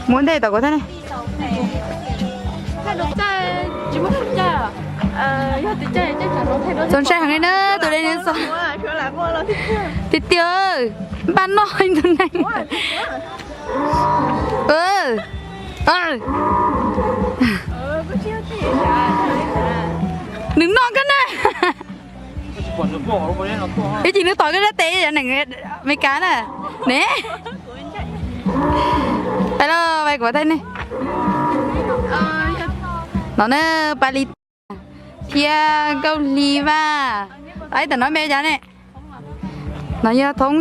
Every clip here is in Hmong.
Muab ntej tom kuv thiab ne. Txaus ntshai heev li na tus dinosaur. Tiag tiag, npaj noj tus neeg. Nws noj koj na. Ib chim nws tom koj dab tes yog neeg Amelikas na. Ne, pais los pais kuv thiab ne. No na, Pab Lis thiab Nkauj Hli Vaj. Ib tam no me cas ne. No yog thoob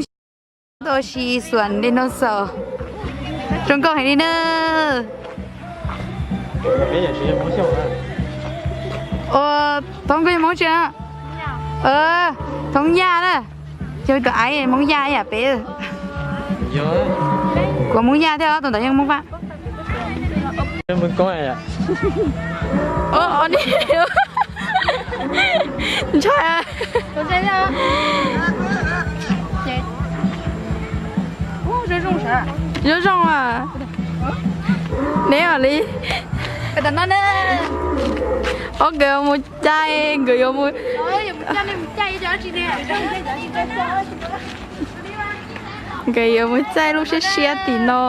tua si xuam dinosaur. Zoo nkauj heev li na. Ua thoob koj yog Hmoob tsi? Thoob Yaj na. Yog tus aiv Hmoob Yaj yam peb. Kuv Hmoob Yaj thiab ob tug ntawd yog Hmoob Vaj. Ntshai. Zoo zoo a. Neb os li. Ob nkawd mus caij, nkawd yuav mus, nkawd yuav mus caij lub siab siab tim no.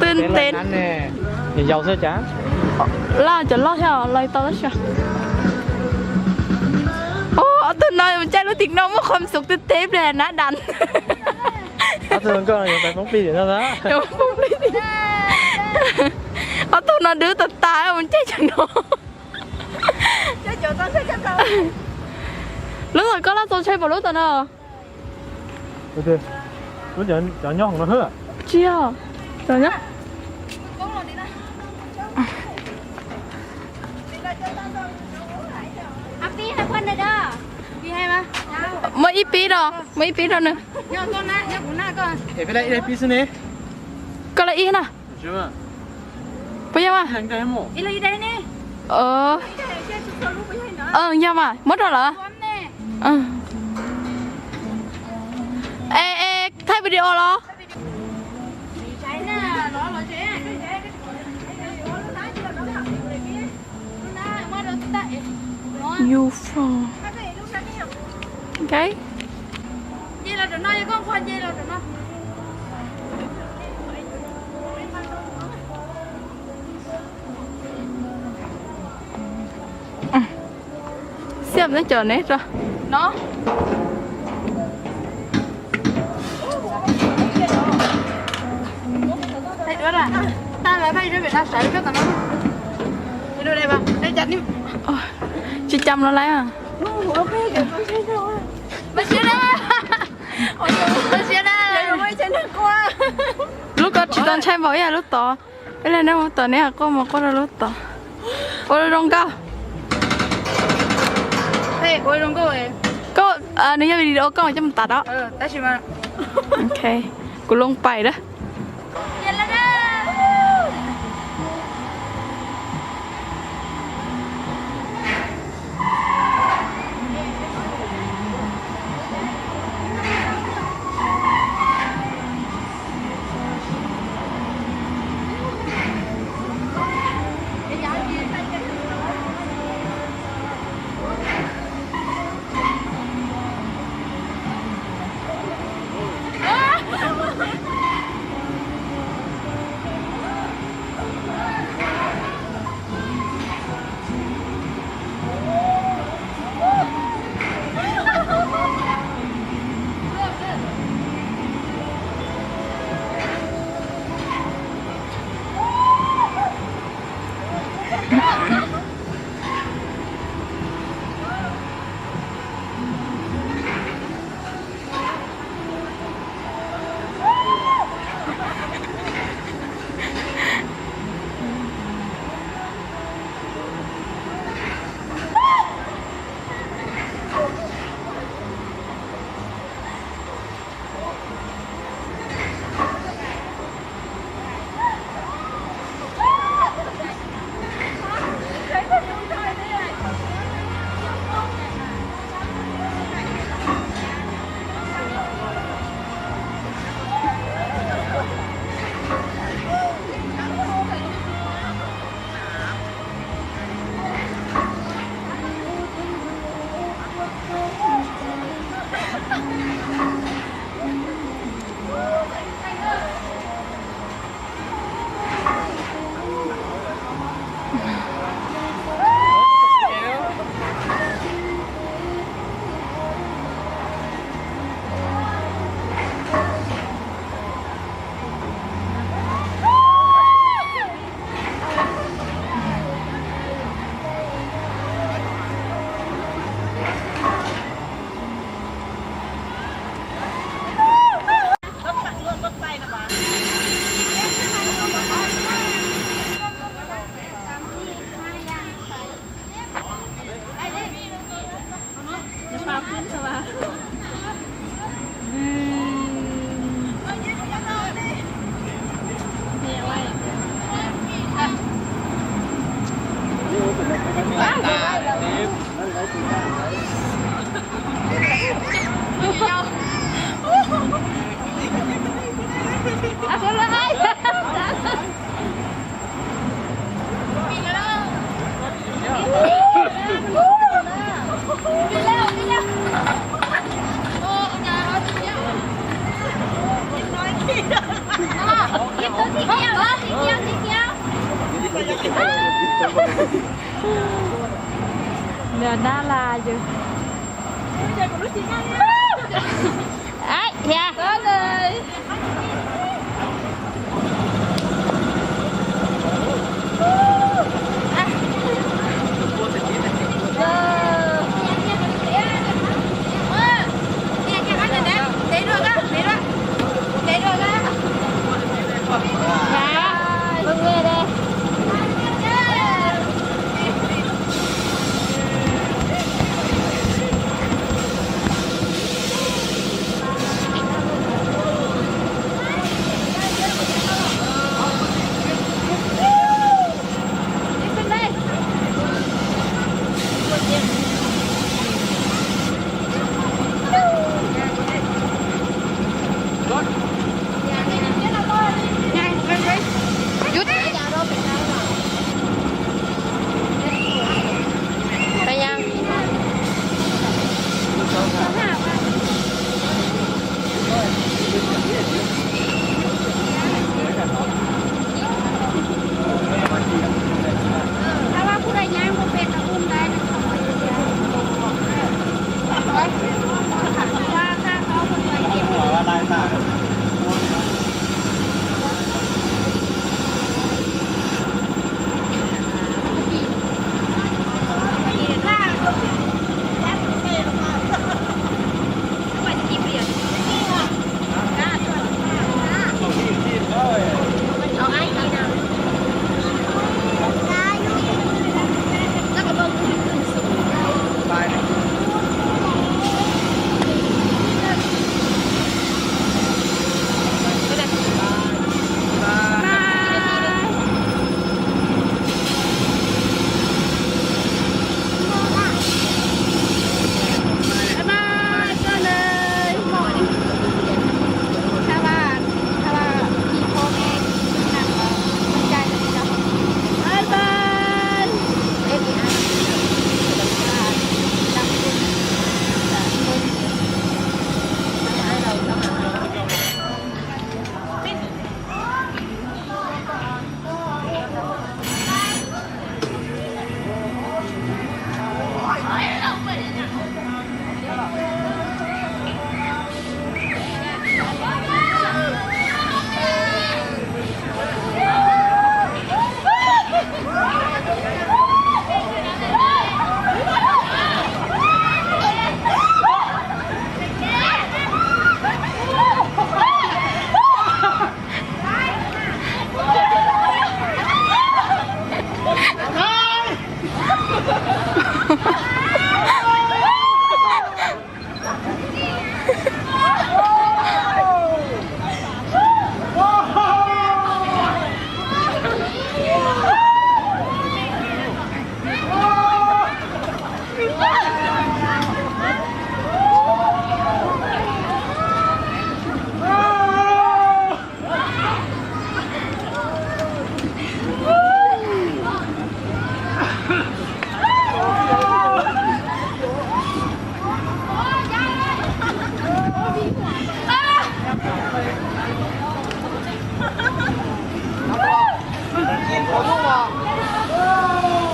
Twb ntev. Loj cov loj thiab los tau tab sis. Ob tug no mus caij lub tim no muaj qhov xov twb teb ple nab das. Ob tug no dub tas tas mus caij cov no. Lub tom koj loj txaus ntshai npaum lub tom no. Tsis yog, cov nyob. Muaj ib pib rau, muaj ib pib rau nws. Koj la ib na. Puas yog mas? Yog mas, muab rau lawm. Es, es thaij video los? You from? Okay. Xiab neb cov neb rau no. Tsis cam los lawm. Lub ko tsis tau ntshai npaum ib yam lub tod. Ib leeg neb mus tom neb quaj mus quaj rau lub tod. Ua zoo nkauj. Koj, nws yog video koj coj mus tas da. Ok, kuv loo pais da. Nws dab las yus. Ai, thiab.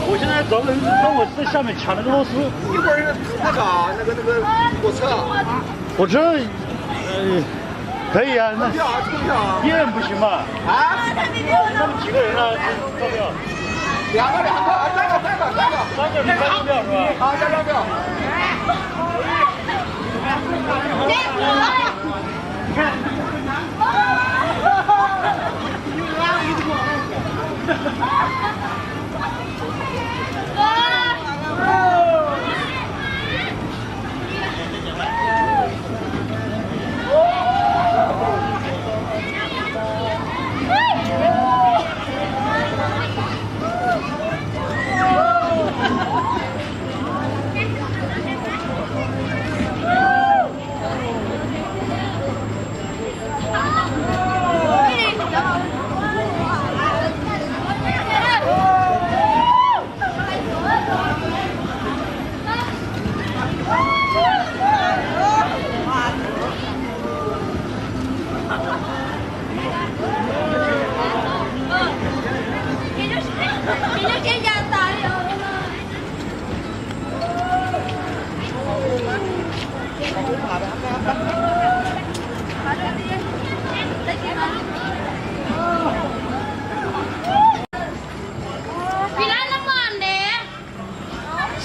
我现在找人帮我在下面抢那个螺丝。一会儿那个那个火车啊。火车，呃，可以啊，那抽票啊，抽票啊。一人不行吗？啊？他们几个人啊？抽票。两个，两个，啊，三个，三个，三个。三个是三张票是吧？啊，三张票。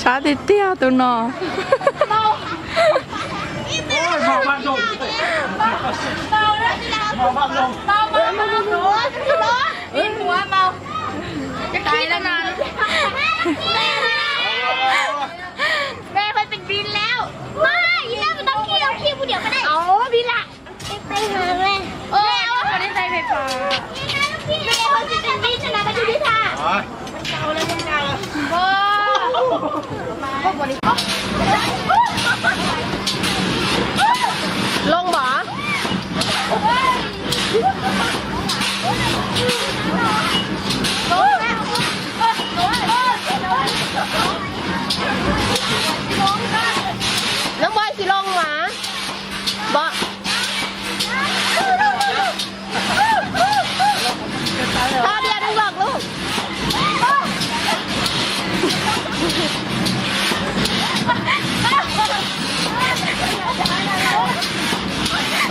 Sab tiag tiag tus no. Ê, hơi bình bìnhแล้ว ไม่ แล้วมันต้องขี้ เราขี้คนเดียวก็ได้ อ๋อ บินละ ไปหาแม่ เออ ไม่เอา เขาได้ใช้ไฟฟ้า ไม่ได้ เขาจะเป็นบินชนะมาดูดิค่ะ ลงบ่ น้องบอยสิลงหวา บ่ ท่าเดียวดึงหลอกลูก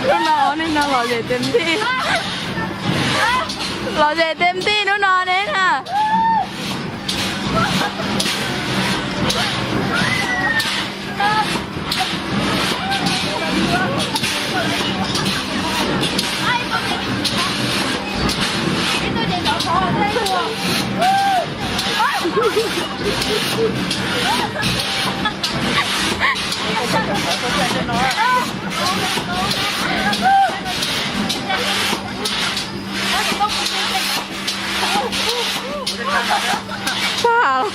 Hnub no ob neeg no lom zem tes tij. Lom zem tes tij hnub no ne na. Sab hauv.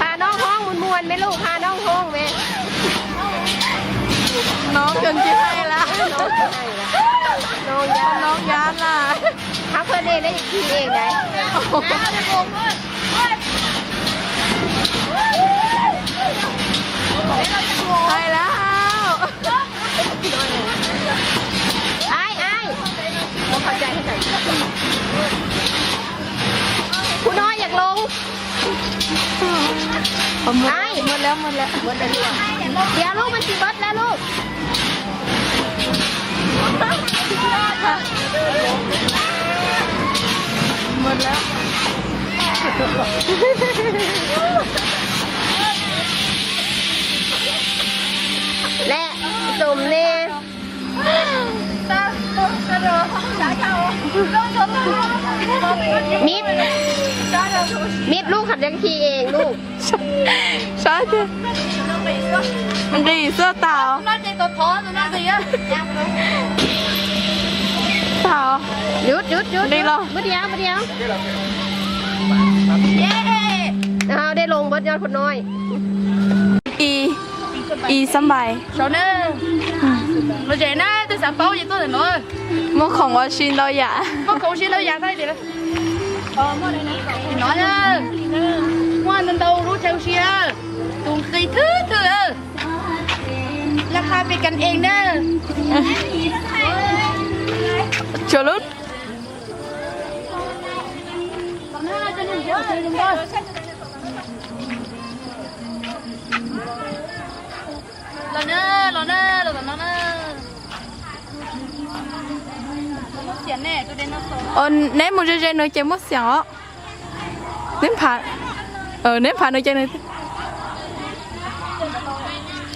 Pha noog hoob muaj muaj me lug, pha noog hoob me. Noog tsis hais lawm. Noog yab, noog yab lawm. Hab phuaj dej ne, yus khi ees dais. Hais lawm. Ai, ai. Kuv no yog loo. Ai. Mus lawm, mus lawm. Mus lawm. Dim, lub mas tsis npaj lawm lub. Mus lawm. Lawm, tum ne. Mib, mib lub khav deev khi ees lub. Sab tiag. Nqis xwb tau. Tau. Yus, yus, yus. Nqis los. Muab diav, muab diav. Dej loo npawb nyob phu noj. Ib, ib xab npais. Muaj khoom ua si ntau yam. Muaj khoom ua si ntau yam. Muaj ntau ntau lub chaw ua si. Tus nqi thwb thwb. Laj kha pes kas ees na. Tsuas lub. Los na, los na, los tom no na. Neb mus ze ze nws ces muaj xiam os. Neb phav, neb phav nws ces nws,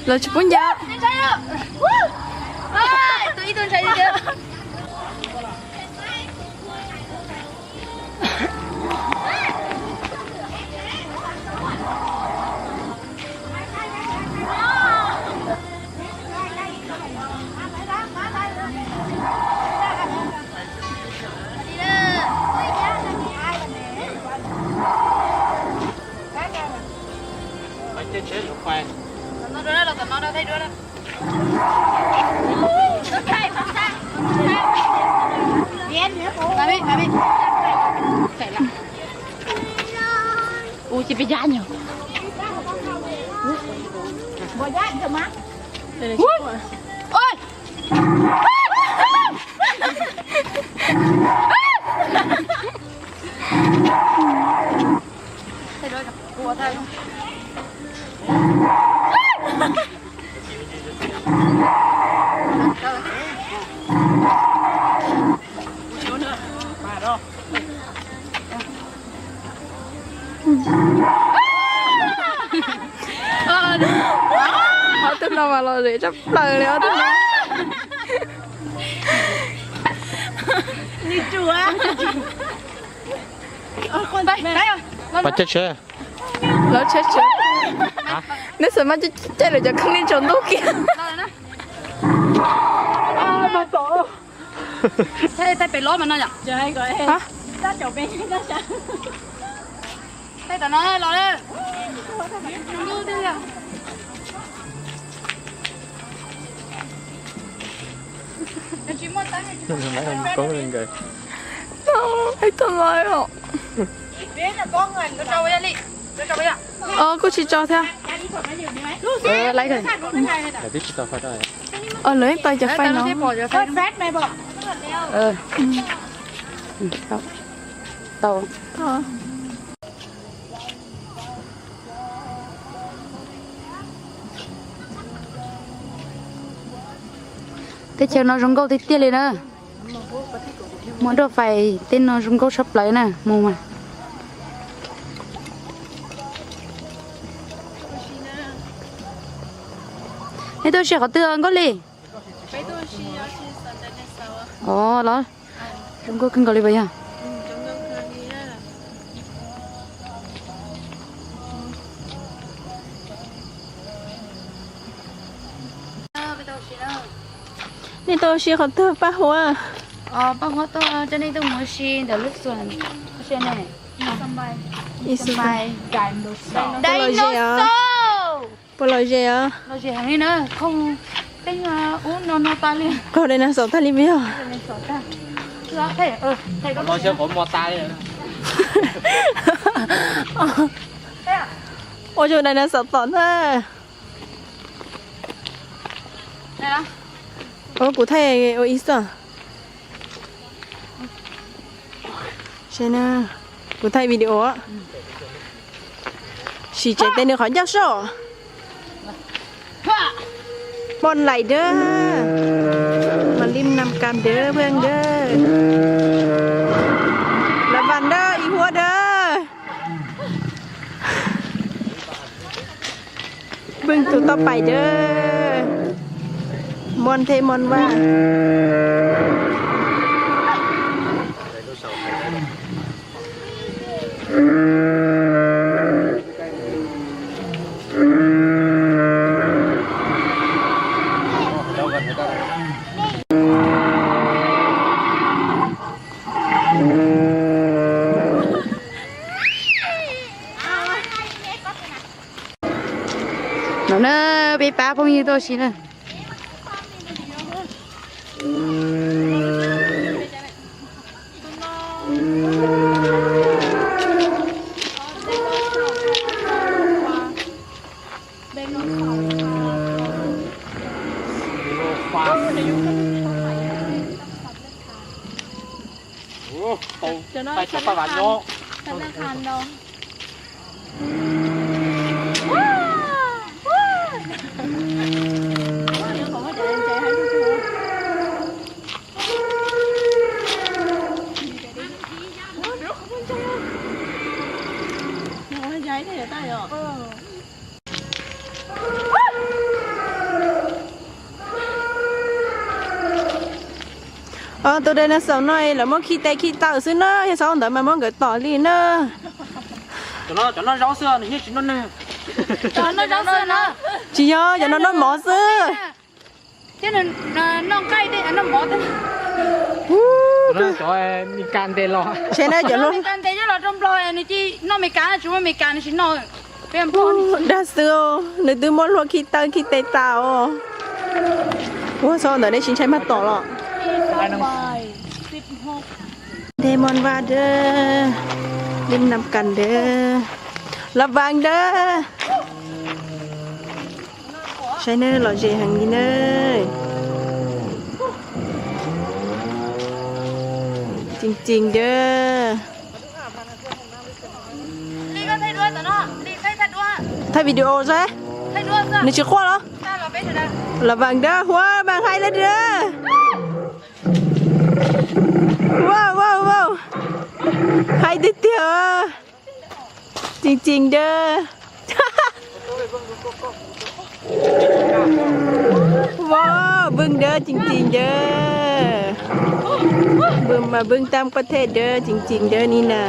lawv tsis pub ncav. Ua, tsis pes yaj nyuag. Ob tug no mas lom zem tshaj plaws li ob tug no. Pab caij tsheb. Lawv tsheb tsheb. Neb xav mas caij lawv cov kheej li tsaus ntuj kiag. Pem los mas no yom. Pem no los. Ib tug lawm os. Kuj tsis tso thiab. Lawv twb tsis tau fais rau. Lawv yeej tau cov fais no. Tau. Teb chaws no zoo nkauj tiag tiag li na. Mus nroj fais tej no zoo nkauj tshaj plaws na, mus mas. Nej tuaj ua si qhov twg Nkauj Lis? Os los, zoo nkauj kawg nkaus li puas yog? Nej tuaj ua si qhov twg Paj Huab? Paj Huab tuaj coj nej tuaj mus ua si ntawm lub xua ne. Puas lom zem os? Puas lom zem os? Qaug dinosaur tag li puas yog? Ua zoo dinosaur tom na. Kuv thaij ua ib xwb. Kuv thaij video. Sim tsev tes nws qhov ncauj soj. Poj lais dawb, mas lim nam kas dawb pheej dawb. Lav vas dawb, ib huab dawb. Pheej tus toj pais dawb. Mon thej Mon Vaj. No na, peb pab phooj ywg tuaj ua si na. Tus dinosaur no lawv muab khi tes khi taw xwb na, yog xav ua ntawd mas muab nkawd tom li na. Tsis yog, cov no noj mov xwb. Saib na, cov Meskas ntes nyob los rau Nplog nws cia noj Meskas, tsis muaj Meskas nws tsis noj. Dag xwb, nws twb muab hlua khi taw khi tes tas os. Ua txhob ntawm nej tsis ntshai mag tom los. Demon Vaj dawb, Lim Nam Kas dawb, Laj Vaas dawb. Saib nawb, lom zem heev li na. Ceev ceev dawb. Thaij video xwb, nws tsis quaj los. Laj Vaas dawb, Huab Vaas Haib dawb. Tseem tseem dawb. Wow, Npwj dawb tseem tseem dawb. Npwj mas Npwj tab pab thej dawb tseem tseem dawb ni na.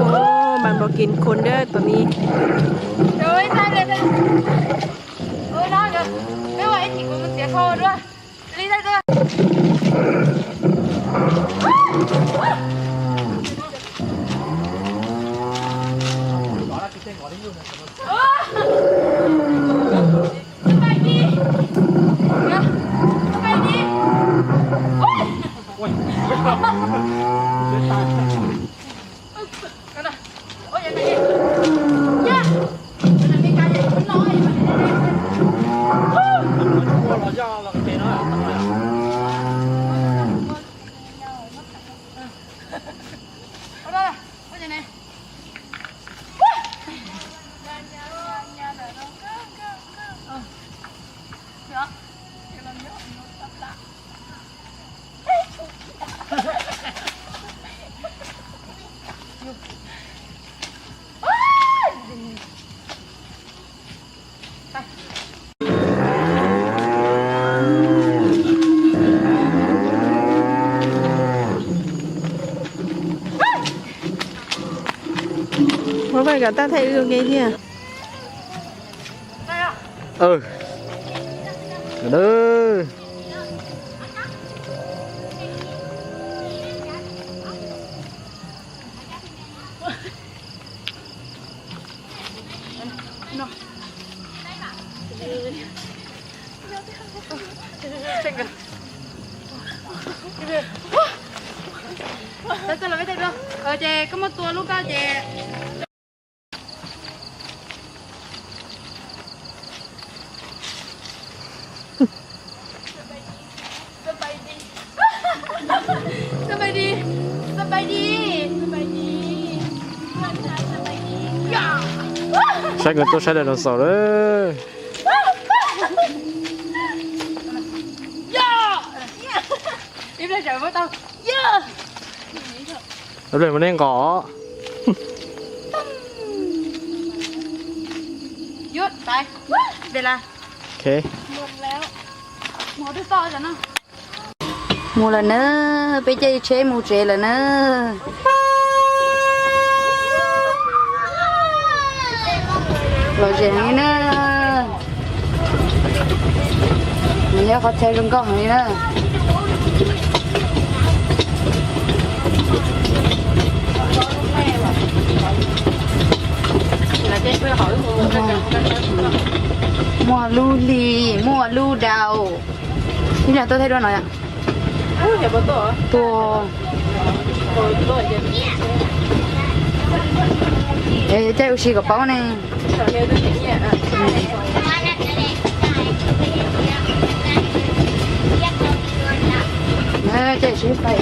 Ua, mas npau kev khoom dawb tom ni. Muab vaj kom tag thaij ua ke thiab. Ces koj muab tua lub koj ces. สบายดี สบายดี สบายดี สบายดี Saib kawg tuaj saib dinosaur lawm. Ib pliag mus nej nqos. Mus lawm na, peb caij tsheb mus tsev lawm na. Lom zem heev li na. Nws nyob qhov chaw zoo nkauj heev li na. Muaj lub hli, muaj lub daus. Ib yam tuaj thaij dua no yom. Tuaj. Es caij ua si kom paub ne. Caij tsis pais.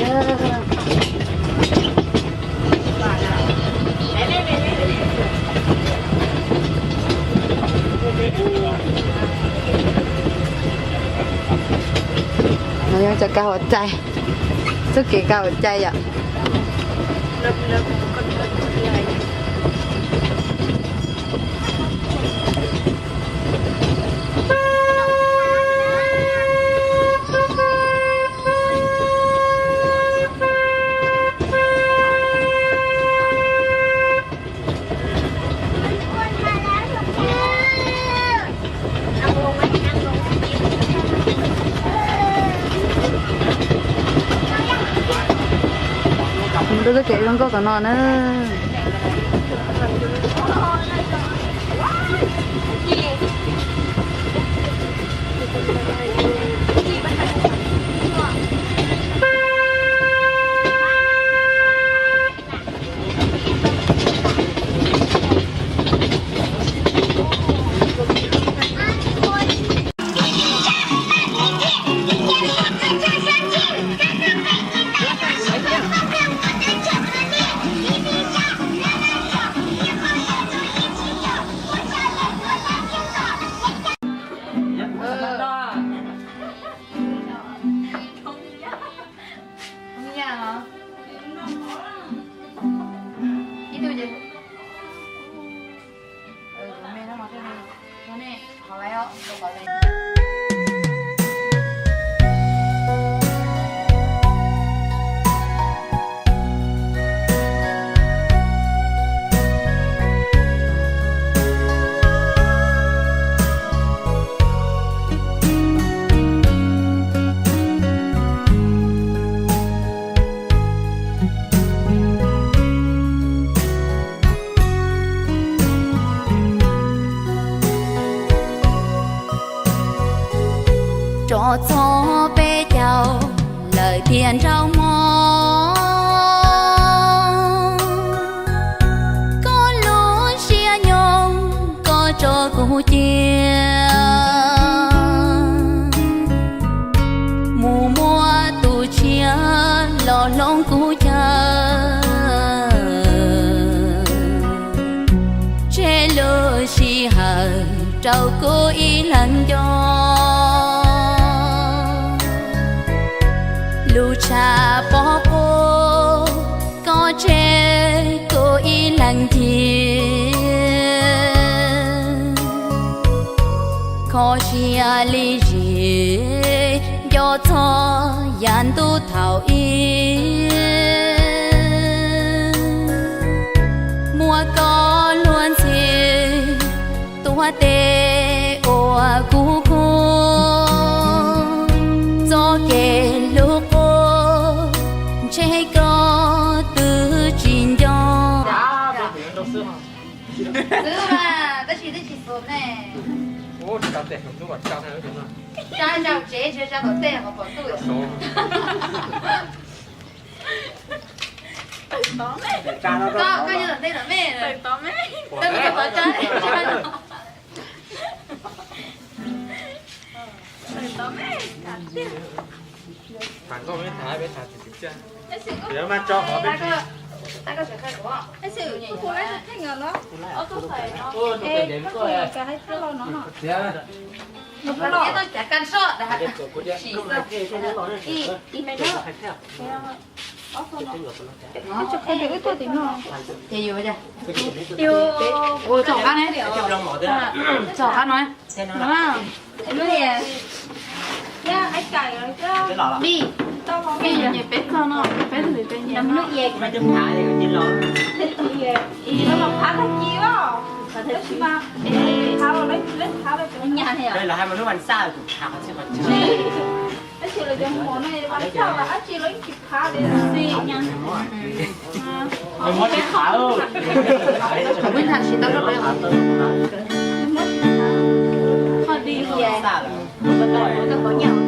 No yog cov kav huam cai, txoj kev kav huam cai yom. Tus txoj kev zoo nkauj tom no na. Tso txog peb caug lawm tiag nraug mog, koj lub siab nyoog koj tso kuv cia, mus muaj tus tshiab los hloov kuv chaw, tseg lub sij hawm rau kuv ib leeg nco, lub tshav pob quv koj tseg kuv ib leeg ncig, kho siab li zim nco txog yav ntuj thaum ub, muab koj luag ntxhi tuav tes ua kuv khuv, txoj kev hlub quaj ntshe koj twb tsis nco. Xwb mas, tab sis twb tsis xub ne. Tsa nraum tsev, tsis tsa tom tej ho pom ntuj. Koj, koj nyob tom tej tom me. Koj, koj tsa, tsa no. Ua txog qab ne, txog qab no, lub, lub, peb txog no, peb txog peb, tab sis mas, tab sis lawv cov hmo no mas txhaj lawv tsis phav li. Muab tsis phav. Muab tsis phav. Ho di, koj qhov nyuj.